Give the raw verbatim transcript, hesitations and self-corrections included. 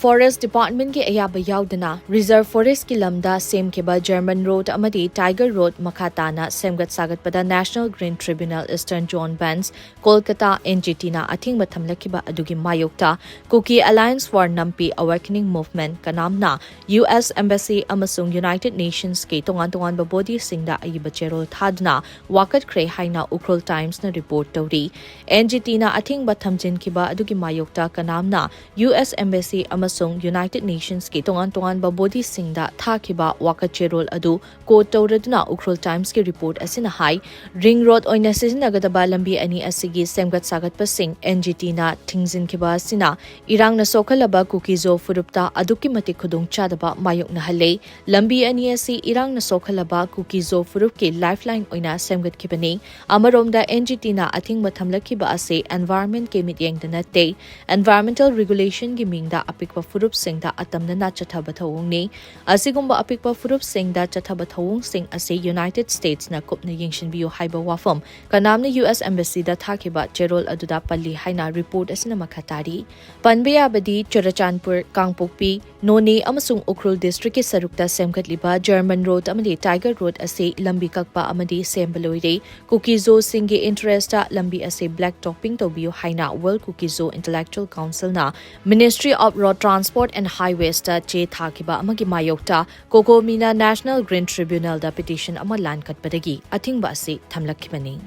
Forest Department ꯀꯤ ꯑꯌꯥꯕ ꯌꯥꯎꯗꯅ Reserve Forest ꯀꯤ ꯂꯝꯗ ꯁꯦꯝꯈꯤꯕ German Road ꯑꯃꯗꯤ Tiger Road ꯃꯈꯥ ꯇꯥꯅ ꯁꯦꯝꯒꯠ ꯁꯥꯒꯠꯄꯗ National Green Tribunal Eastern Zone Bench, Kolkata, N G T ꯅ ꯑꯊꯤꯡꯕ ꯊꯝꯂꯛꯈꯤꯕ ꯑꯗꯨꯒꯤ ꯃꯥꯌꯣꯛꯇ Kuki Alliance for Nampi Awakening Movement, ꯀꯅꯥꯝꯅ U S Embassy ꯑꯃꯁꯨꯡ United Nations ꯀꯤ ꯇꯣꯉꯥꯟ ꯇꯣꯉꯥꯟꯕ body ꯁꯤꯡꯗ ꯑꯏꯕ ꯆꯦꯔꯣꯜ ꯊꯥꯗꯨꯅ ꯋꯥꯀꯠꯈ꯭ꯔꯦ ꯍꯥꯏꯅ Ukhrul Times ꯅ report ꯇꯧꯔꯤ꯫ N G T ꯅ ꯑꯊꯤꯡꯕ ꯊꯝꯖꯤꯟꯈꯤꯕ ꯑꯗꯨꯒꯤ ꯃꯥꯌꯣꯛꯇ ꯀꯅꯥꯝꯅ U S Embassy ꯑꯃꯁꯨꯡ United Nations ꯀꯤ ꯇꯣꯉꯥꯟ ꯇꯣꯉꯥꯟꯕ body ꯁꯤꯡꯗ ꯊꯥꯈꯤꯕ ꯋꯥꯀꯠ ꯆꯦꯔꯣꯜ ꯑꯗꯨ quote ꯇꯧꯔꯗꯨꯅ Ukhrul Times ꯀꯤ report ꯑꯁꯤꯅ ꯍꯥꯏ, Ring Road ꯑꯣꯏꯅ ꯁꯤꯖꯤꯟꯅꯒꯗꯕ ꯂꯝꯕꯤ ꯑꯅꯤ ꯑꯁꯤꯒꯤ ꯁꯦꯝꯒꯠ ꯁꯥꯒꯠꯄꯁꯤꯡ N G T ꯅ ꯊꯤꯡꯖꯤꯟꯈꯤꯕ ꯑꯁꯤꯅ ꯏꯔꯥꯡꯅ ꯁꯣꯛꯍꯜꯂꯕ Kuki-Zo ꯐꯨꯔꯨꯞꯇ ꯑꯗꯨꯛꯀꯤ ꯃꯇꯤꯛ ꯈꯨꯗꯣꯡꯆꯥꯗꯕ ꯃꯥꯌꯣꯛꯅꯍꯜꯂꯦ꯫ ꯂꯝꯕꯤ ꯑꯅꯤ ꯑꯁꯤ ꯏꯔꯥꯡꯅ ꯁꯣꯛꯍꯜꯂꯕ Kuki-Zo ꯐꯨꯔꯨꯞꯀꯤ lifeline ꯑꯣꯏꯅ ꯁꯦꯝꯒꯠꯈꯤꯕꯅꯤ꯫ ꯑꯃꯔꯣꯝꯗ N G T ꯅ ꯑꯊꯤꯡꯕ ꯊꯝꯂꯛꯈꯤꯕ ꯑꯁꯤ environment ꯀꯤ ꯃꯤꯠꯌꯦꯡꯗ ꯅꯠꯇꯦ, environmental regulation ꯒꯤ ꯃꯤꯡꯗ ꯑꯄꯤꯛꯄ ꯐꯨꯔꯨꯞꯁꯤꯡꯗ ꯑꯇꯝꯅꯅ ꯆꯠꯊꯕ ꯊꯧꯑꯣꯡꯅꯤ꯫ ꯑꯁꯤꯒꯨꯝꯕ ꯑꯄꯤꯛꯄ ꯐꯨꯔꯨꯞꯁꯤꯡꯗ ꯆꯠꯊꯕ ꯊꯧꯑꯣꯡꯁꯤꯡ ꯑꯁꯤ United States ꯅ ꯀꯨꯞꯅ ꯌꯦꯡꯁꯤꯟꯕꯤꯌꯨ ꯍꯥꯏꯕ ꯋꯥꯐꯝ ꯀꯅꯥꯝꯅ U S Embassy ꯗ ꯊꯥꯈꯤꯕ ꯆꯦꯔꯣꯜ ꯑꯗꯨꯗ ꯄꯜꯂꯤ ꯍꯥꯏꯅ report ꯑꯁꯤꯅ ꯃꯈꯥ ꯇꯥꯔꯤ꯫ ꯄꯟꯕ ꯌꯥꯕꯗꯤ ꯆꯨꯔꯆꯥꯟꯄꯨꯔ, ꯀꯥꯡꯄꯣꯛꯄꯤ, ꯅꯣꯅꯦ ꯑꯃꯁꯨꯡ ꯎꯈ꯭ꯔꯨꯜ district ꯀꯤ ꯁꯔꯨꯛꯇ ꯁꯦꯝꯒꯠꯂꯤꯕ German Road ꯑꯃꯗꯤ Tiger Road ꯑꯁꯤ ꯂꯝꯕꯤ ꯀꯛꯄ ꯑꯃꯗꯤ ꯁꯦꯝꯕ ꯂꯣꯏꯔꯦ꯫ Kuki-Zo ꯁꯤꯡꯒꯤ interest ꯇ ꯂꯝꯕꯤ ꯑꯁꯤ black topping ꯇꯧꯕꯤꯌꯨ ꯍꯥꯏꯅ World Kuki-Zo Intellectual Council ꯅ Ministry of Road Transport and Highways ꯇ ꯆꯦ ꯊꯥꯈꯤꯕ ꯑꯃꯒꯤ ꯃꯥꯌꯣꯛꯇ COCOMI ꯅ National Green Tribunal ꯗ petition ꯑꯃ ꯂꯥꯟꯈꯠꯄꯗꯒꯤ ꯑꯊꯤꯡꯕ ꯑꯁꯤ ꯊꯝꯂꯛꯈꯤꯕꯅꯤ꯫